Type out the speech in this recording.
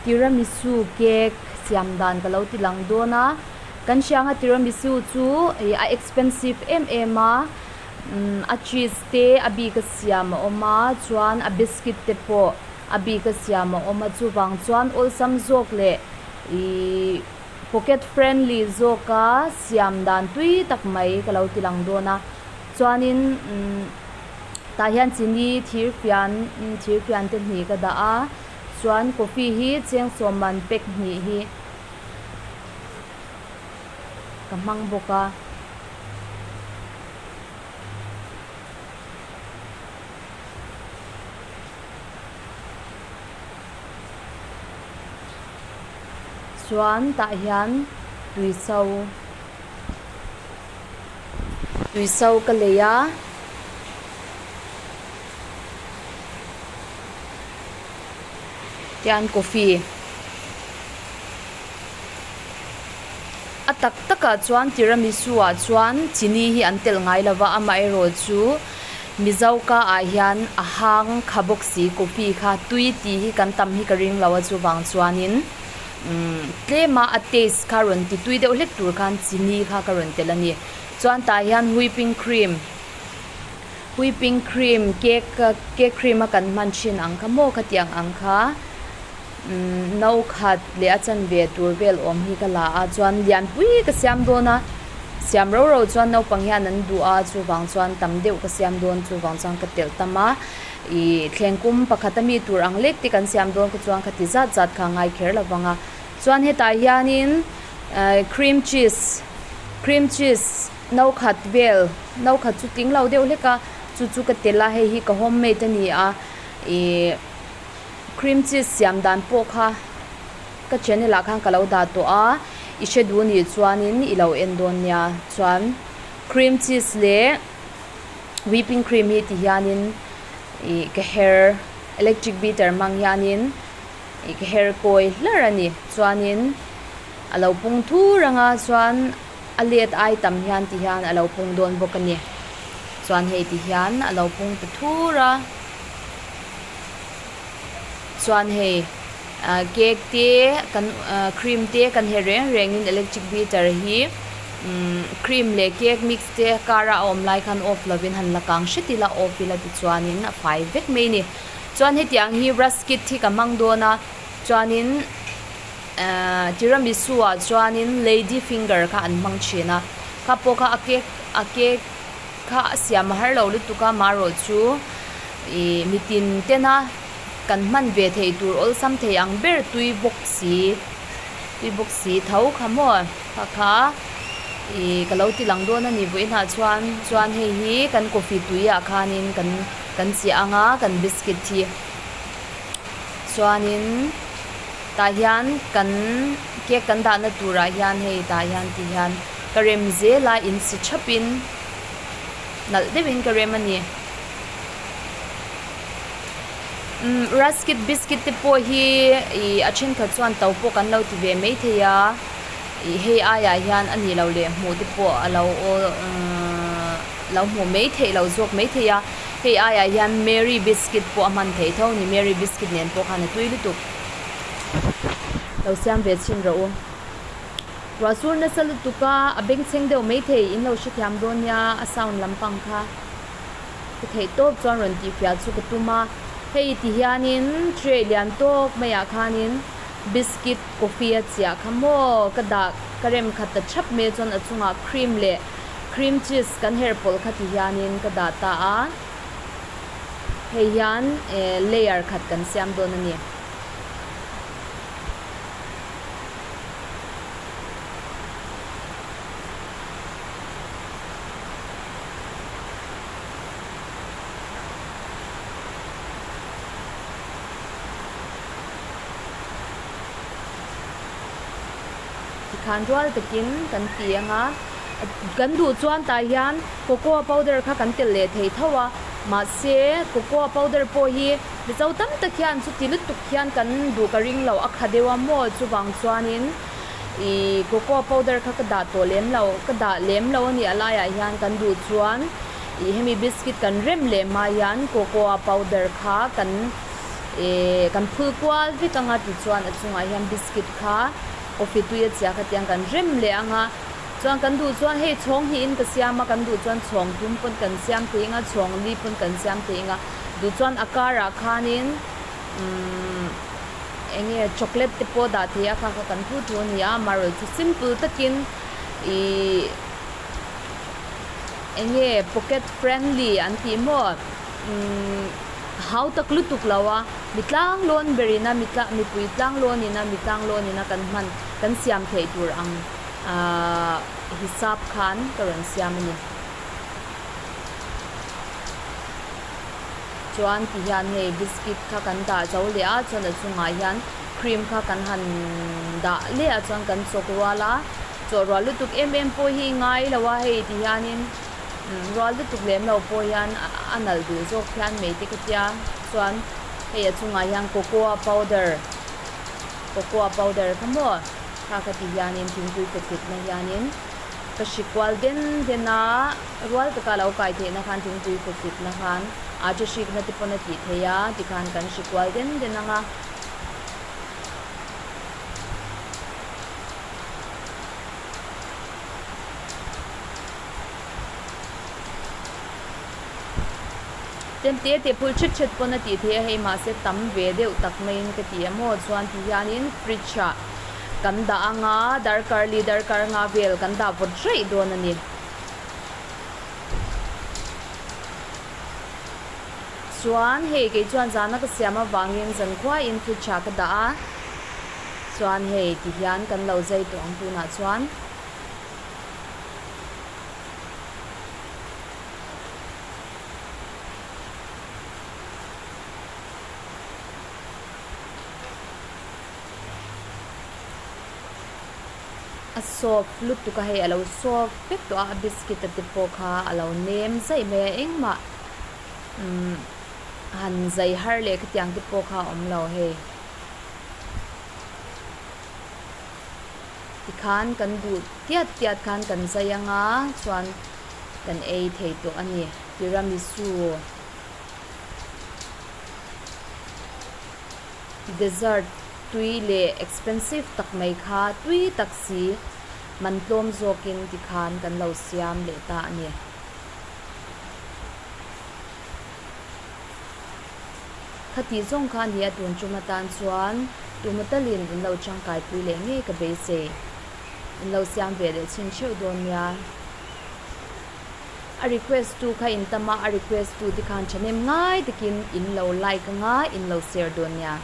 Tiramisu cake siam dan ka lo ti lang dawn a kan hriang a tiramisu chu ih a expensive em em a umm a cheese te a bik a siam a awm a chuan a biscuit te pawh a bik a siam a awm a chuvang chuan awlsam zawk leh ihh pocket friendly zawk a siam dan tui tak mai ka lo ti lang dawn a chuanin umm tah hian chini thir fian thir fian te hnih ka dah a chuan coffee hi cheng sawm man pack hnih hi ka hmang bawk a. Chuan tah hian tui so tui so ka lei a. Tian coffee a tak takah chuan tiramisu ah chuan chini hi an telh ngai lova amaherawhchu Mizo ka ah hian a hang kha bawk si coffee kha tui tih hi kan tam hi ka ring lo a chuvang chuanin umm tlema a taste kha rawn ti tui deuh hlek tur khan chini kha ka rawn telh a ni chuan tah hian whipping cream whipping cream cake cake cream a kan hman thin ang kha maw khatiang ang kha umm no khat leh a chanve tur vel awm hi ka la a chuan lianpui ka siam dawn a siam ro ro chuan naupang hian an duh a chuvang chuan tam deuh ka siam dawn chuvang chuan ka telh tam a ih thleng kum pakhat ami tur ang lek te kan siam dawn kha chuan khati zat zat kha a ngai kher lo vang a chuan hetah hianin eh cream cheese cream cheese no khat vel no khat chu tling lo deuh hlek a chu chu ka telh a hei hi ka homemade a ni a ih cream cheese siam dan pawh kha ka channel ah khan ka lo dah tawh a i hre duh nih chuanin i lo en dawn nia chuan cream cheese leh whipping cream hi ti hianin ih ka her electric beater hmang hianin ih ka her kawi hlar a ni chuanin a lo pung thur ang a chuan a let ai tam hian ti hian a lo pung dawn bawk a ni chuan hei ti hian a lo pung ta thur a. Chuan hei ah cake te kan ah cream te kan herh reng rengin electric beater hi umm cream leh cake mix te kar a awm lai khan off lovin han la kang hret ila off ila tichuanin a fai vek mai a ni. Chuan hetiang hi rusket hi ka hmang dawn a chuanin ah tiramisu ah chuanin lady finger kha an hmang thin a kha pawh kha a cake a cake kha a siam a har lo lutuk a marawh chu ih mitin tena kan hman ve theih tur awlsam thei ang ber tui bawk si tui bawk si tho kha maw kha kha ih ka lo ti lang dawn a ni vawiinah chuan chuan hei hi kan coffee tui ah khanin kan kan chiah ang a kan biscuit hi chuanin tah hian kan cake kan dahna turah hian hei tah hian ti hian ka rem zel a insi thapin nalh deuhin ka rem a ni. Umm rusket biscuit te pawh hi ih a thenkhat chuan to pawh kan lo ti ve maithei a ih hei aiah hian a nih loh leh hmuh te pawh a lo aw umm lo hmuh mai theih loh zawk maithei a hei aiah hian mary biscuit pawh a hman theih tho a ni mary biscuit nen pawh khan a tui lutuk lo siam ve chhin rawh u. Ruah sur nasa lutuk a a bengchheng deuh maithei in lo hrethiam dawn nia a sound lampang kha. Ka theih tawp chuan rawn tihfiah chu ka tum a, hei ti hianin tray lian tawk maiah khanin biscuit coffee a chiah kha maw ka dah ka rem khat ta thap mai chuan a chungah cream leh cream cheese kan herh pawlh kha ti hianin ka dah ta a, hei hian eh layer khat kan siam dawn a ni. Tikhan rual takin kan ti ang a, kan duh chuan tah hian cocoa powder kha kan telh leh thei tho a, mahse cocoa powder pawh hi mizo tam tak hian chuti lutuk hian kan duh ka ring lo a kha deuh a maw chuvang chuanin. Ih cocoa powder kha ka dah tawh lem lo ka dah lem lo a ni a laiah hian kan duh chuan ih hemi biscuit kan rem leh hma hian cocoa powder kha kan Ihh kan phul kual vek anga tichuan a chungah hian biscuit kha coffee tui a chhia kha tiang kan rem leh anga chuan kan duh chuan hei chhawng hnihin ka siam a kan duh chuan chhawng thum pawn kan siam thei anga chhawng li pawn kan siam thei anga duh chuan a karah khanin umm eng nge chocolate te pawh dah thei a kha kha kan thu thu a ni a amaherawhchu chu simple takin ihh eng nge pocket friendly an tih maw umm. Hau tak lutuk lo a, mi tlang lawn ber ina mi tla mipui tlang lawn ina mi tlang lawn ina kan hman kan siam theih tur ang ahh hisap khan ka rawn siam a ni. Chuan ti hian hei biscuit kha kan dah zo leh a chuan a chungah hian cream kha kan han dah leh a chuan kan chawk rual a, chawh rual lutuk em em pawh hi ngai lo a hei ti hianin. Rual lutuk lem lo pawh hian a nalh duh zawk hian mai te ka tia chuan hei a chungah hian cocoa powder cocoa powder kha maw kha ka ti hianin thingpui fethlitna hianin ka hri kual den den a rual taka lo kai theihna khan thingpui fethlitna khan a tha hrikna te pawn a tih theih a tikhan kan hri kual den den ang a. Tlem te te phul thet thet pawn a tih theih a hei mahse tam ve deuh tak maiin ka ti a maw chuan ti hianin fridge ah kan dah anga darkar li darkar nga vel kan dah vawt raih dawn a ni. Chuan hei kei chuan zana ka siam avangin zankhuain fridge ah ka dah a chuan hei ti hian kan lo zai tawh ang tunah chuan. A soft lutuk a hei a lo soft vek tawh a a biscuit a te pawh kha a lo nem zaih mai a engmah umm han zai har leh khatiang te pawh kha a awm lo hei. Tikhan kan duh tiat tiat khan kan zai anga chuan kan ei thei tawh a ni. Tiramisu dessert tui leh expensive tak mai kha tui tak si man tlawm zawkin tikhan kan lo siam leh ta a ni. Khatih zawng kha a ni a tun tum atan chuan tuma talin in lo tangkai pui leh ngei ka beisei. In lo siam ve leh chhin theuh dawn nia. A request tu kha in tam a, a request tu te khan thahnem ngai takin in lo like anga in lo share dawn nia.